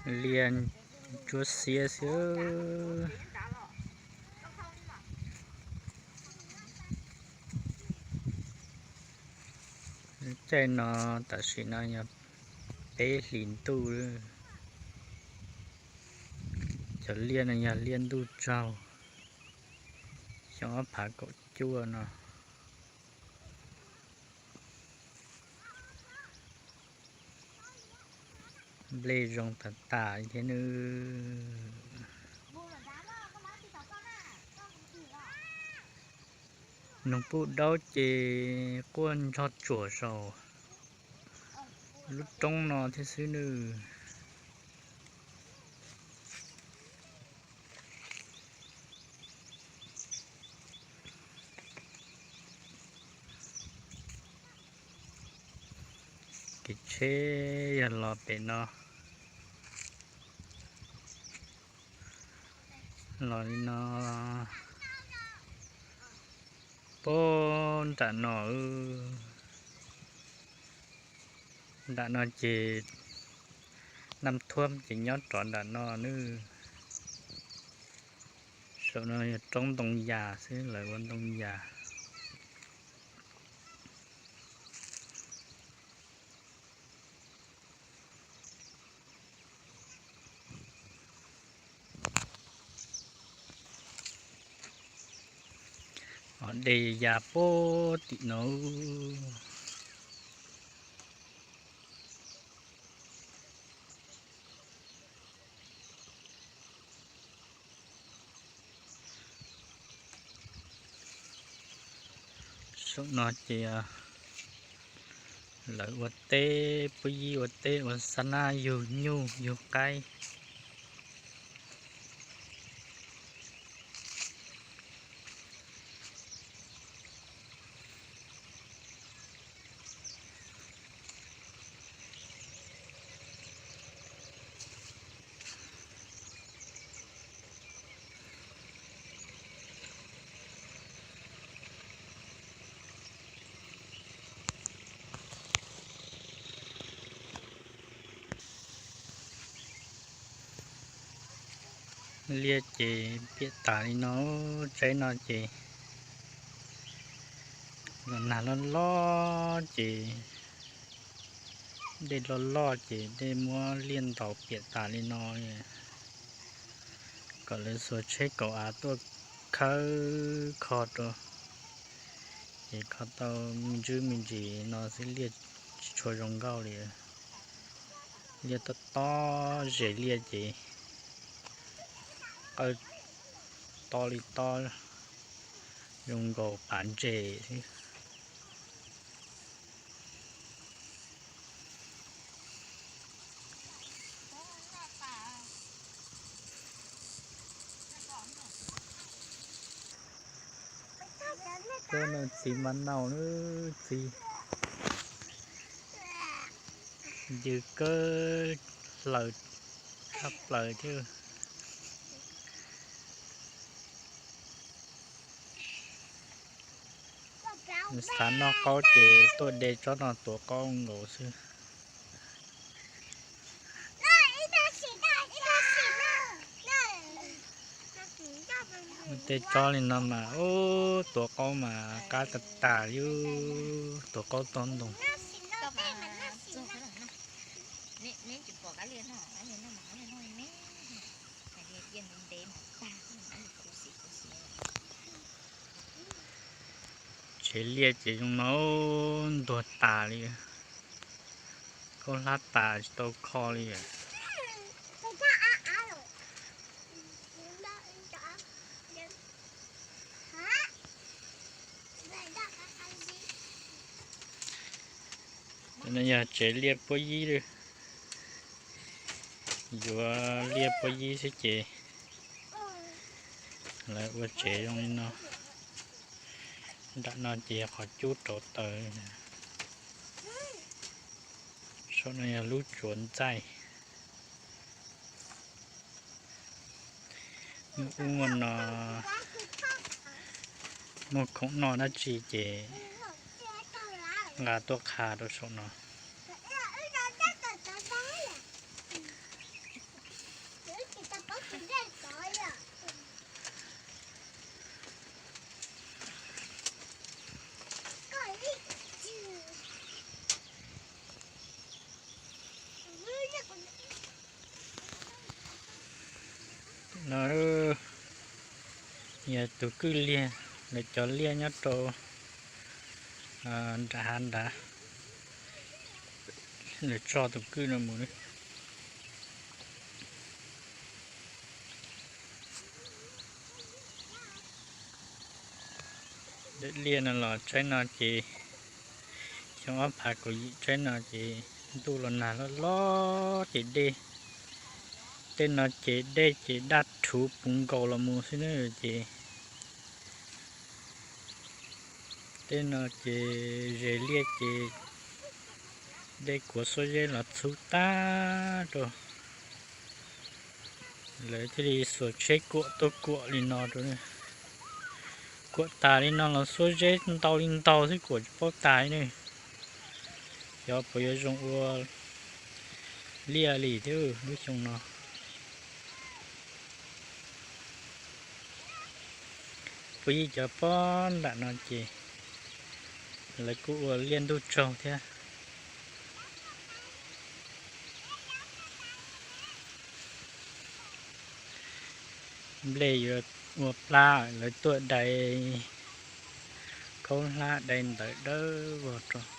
Liaj ntsuab xiab xwb. Caij no tam sim no yog peb hlis ntuj. Cov liaj no yog liaj ntuj tsaug, xyoo ob phav kaum cuaj no. Nplej zoo tas tas li thiab nawb. Noog puj daub ces quaj nrog tsuam saum lub roob no thiab xwb nawb. Kev tsheb yog los pem no, los li no, puag nram no. Nram no ces nam thuam ces nyob rov nram no nawb. Saum no yog roob ntoo yas xwb, lawv ua ntoo yas. Os, dej ya puag tim no. Saum no ces lawv ua teb, puab yib ua teb ua xab nab yug nyuj yug qaib. Liaj ces piam tas li no, tsaib no ces los nag loj loj ces, dej loj loj ces dej muab liaj ntaus piam tas li no. Kom lawv xuas tsheb kaum av tuaj khawb kho rau, ces kho tau me ntsis me ntsis no xwb, liaj tsis tshua zoo nkauj li. Liaj tob tob, zes liaj ces qawb tob li tob, zoo nkaus pav ntses xwb. Koj no txiv mas naus na, txiv ncw kawg, hlaws tshaj plaws thiab. Xav noj qaub ces tuaj de tsob no tuav qaub nkaus xwb. Tej tsob li no mas ub, tuav qaub mas qab tas tas li, tuav qaub tob ntoo. Tsev liaj ces zoo no ntuag tas li, khaub hlab tas tsis tau kho li. Yog tsev liaj puab yib, yuav liaj puab yib xwb ces lawv ua tsev zoo li no. Nram no ces yog qhov cub rauv taws. Saum no yog lub tsuav ntxaij. Ub, no muaj khoom noj dab tsi ces nqa tuaj qha rau saum no. No yog tus kwj liag, lawv cov liaj nyob rau nram hav nrad, lawv tso tus kwj no mus. Daim liaj no los tsaib no ces xyoo ob phav kaum yim tsaib no ces ntuj los nag loj loj ces dej, tej no ces dej ces daj rhuv puv nkaus los mus xwb na ces tej no ces zes liaj ces dej kuav xuab zeb los txhub tag rau. Lawv thiaj li xuas tsheb kuam tuaj kuam li no rau. Kuam tas li no los xuab zeb ntau li ntau xwb kuam tsis paub tas li ne. Xyov puas yuav zoo ua liaj li thiab lub xyoo no. Puas yij cov pob nram no ces lawv kuj ua liaj ntuj tsaug thiab. Nplej yuav ua plab lawv tuaj dai khaub hlab dai ntawv dawb vog rau.